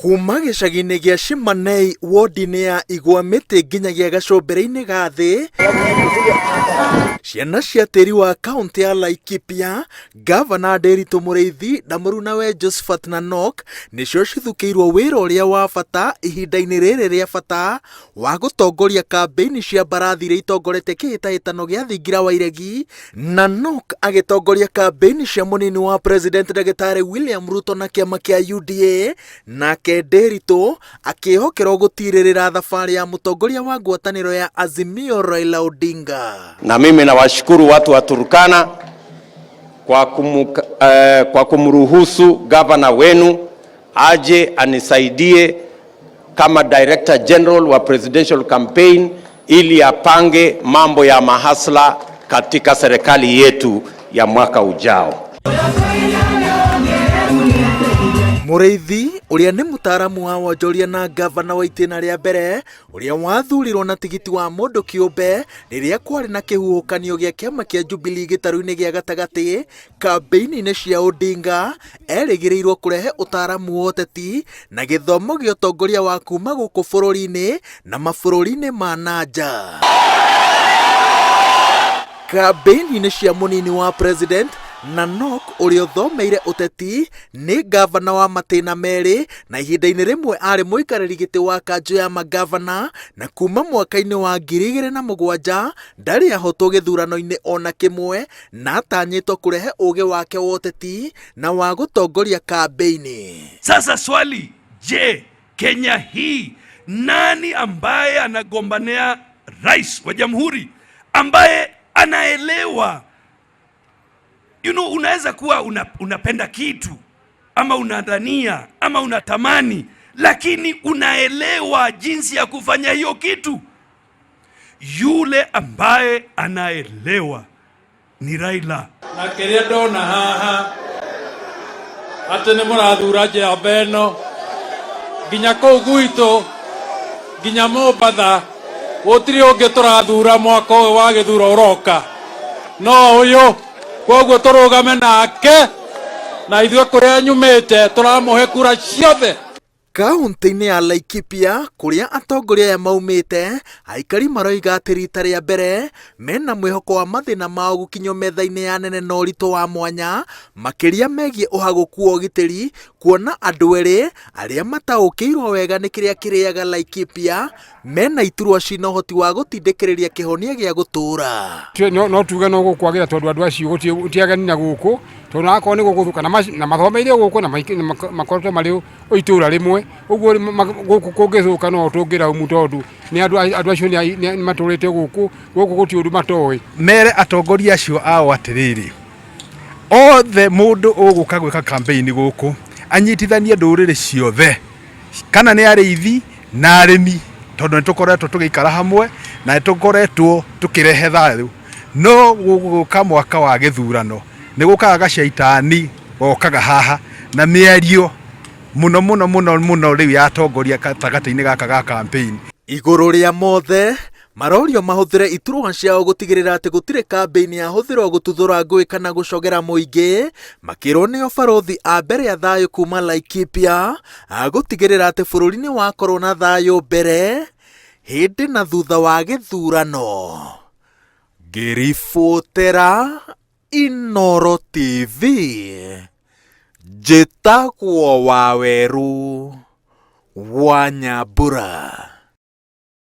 Kuma gĩcagi-inĩ gĩa Shimanei wodi-inĩ ya Igwa Mĩtĩ nginyagia gacũmbĩrĩ-inĩ ga thĩ, ciana cia tĩri wa kaũntĩ ya Laikipia, Ngavana Nderitu Mũrĩithi na mũrunawe Josephat Nanok nĩcio cithukĩirwo wĩra ũrĩa wa bata ihinda-inĩ rĩrĩ rĩa bata wa gũtongoria kambĩini cia mbarathi iria itongoretie kĩhĩtahĩtano gĩa thingira wa iregi. Nanok agĩtongoria kambĩini cia mũnini wa president ndagĩtarĩ William Ruto na kĩama kĩa UDA, nake Nderitu akĩhokerwo gũtirĩrĩra thabarĩ ya mũtongoria wa ngwatanĩro ya Azimio Raila Odinga. Na mimi nawashukuru watu wa Turkana kwa kumruhusu gavana wenu aje anisaidie kama Director General wa Presidential Campaign ili apange mambo ya mahasla katika serikali yetu ya mwaka ujao. Mũrĩithi ũrĩa nĩ mũtaaramu wa wonjoria na ngavana wa itĩna rĩa mbere ũrĩa wathurirwo na tigiti wa mũndũ kĩũmbe rĩrĩa kwarĩ na kĩhuhũkanio gĩa kĩama kĩa Jubilee gĩtarũ-inĩ gĩa gatagatĩ kambĩini-inĩ cia Odinga, erĩgĩrĩirwo kũrehe ũtaaramu wa ũteti na gĩthomo gĩa ũtongoria wa kuma gũkũ bũrũri-inĩ na mabũrũri-inĩ ma na nja. Kambĩini-inĩ cia mũnini wa president, Nanok ũrĩa ũthomeire ũteti nĩ ngavana wa matĩna merĩ na ihinda-inĩ rĩmwe arĩ mũikarĩri gĩtĩ wa kanjũ ya mangavana, na kuma mwaka-inĩ wa 2007 ndarĩ ahotwo gĩthurano-inĩ ona kĩmwe, na atanyĩtwo kũrehe ũgĩ wake wa ũteti na wa gũtongoria kambĩini. Sasa swali, je, Kenya hii nani ambaye anagombania rais wa jamhuri ambaye anaelewa? Unaweza kuwa unapenda kitu ama unadhania ama unatamani, lakini unaelewa jinsi ya kufanya hiyo kitu. Yule ambaye anaelewa ni Raila. Na kiria ndona haha ati ni murathura njamba ĩno nginya kũu gwitũ nginya Mombatha gũtirĩ ũngĩ tũrathura mwaka ũyũ wa gĩthuro ũroka no ũyũ, koguo tũrũgame nake na ithuĩ kũrĩa nyumĩte tũramũhe kura ciothe. Kaunti-inĩ ya Laikipia kũrĩa atongoria aya maumĩte, aikari maroiga atĩ rita rĩa mbere mena mwĩhoko wa mathĩna mao gũkinyio metha-inĩ ya nene na ũritũ wa mwanya makĩria megiĩ ũhagũku wa ũgitĩri, kuona andũ erĩ arĩa mataũkĩirwo wega nĩ kĩrĩa kĩrĩaga Laikipia mena iturwa cina ũhoti wa gũtindĩkĩrĩria kĩhonia gĩa gũtũũra. No tuge no gũkwagĩra tondũ andũ acio gũtirĩ ageni na gũkũ, tondũ akorwo nĩ gũkũ na mathomeire gũkũ na makoretwo marĩ o itũra rĩmwe, ũguo gũkũ kũngĩthũka no tũngĩraumu tondũ nĩ andũ acio nĩ matũrĩte gũkũ, gũkũ gũtirĩ ũndũ matoĩ. Mere atongoria acio ao atĩrĩrĩ, othe mũndũ ũgũka gwĩka campaign gũkũ anyitithanie ndũrĩrĩ ciothe, kana nĩ arĩithi na arĩmi, tondũ nĩ tũkoretwo tũgĩikara hamwe na nĩ tũkoretwo tũkĩrehe thayũ. No gũgũka mwaka wa gĩthurano nĩ gũkaga gacaitani gokaga haha na mĩario mũno mũno mũno mũno rĩu ya atongoria gatagatĩ-inĩ gaka ga campaign. Igũrũ rĩa mothe marorio mahũthĩre iturwa ciao gũtigĩrĩra atĩ gũtirĩ kambĩini yahũthĩrwo gũtuthũra ngũĩ kana gũcogera mũingĩ, makĩrwo nĩo barũthi a mbere ya thayũ kuma Laikipia gũtigĩrĩra atĩ bũrũri nĩ wakorwo na thayũ mbere, hĩndĩ na thutha wa gĩthurano. Ngĩribotera Inooro TV, njĩtagwo Waweru wa Nyambura.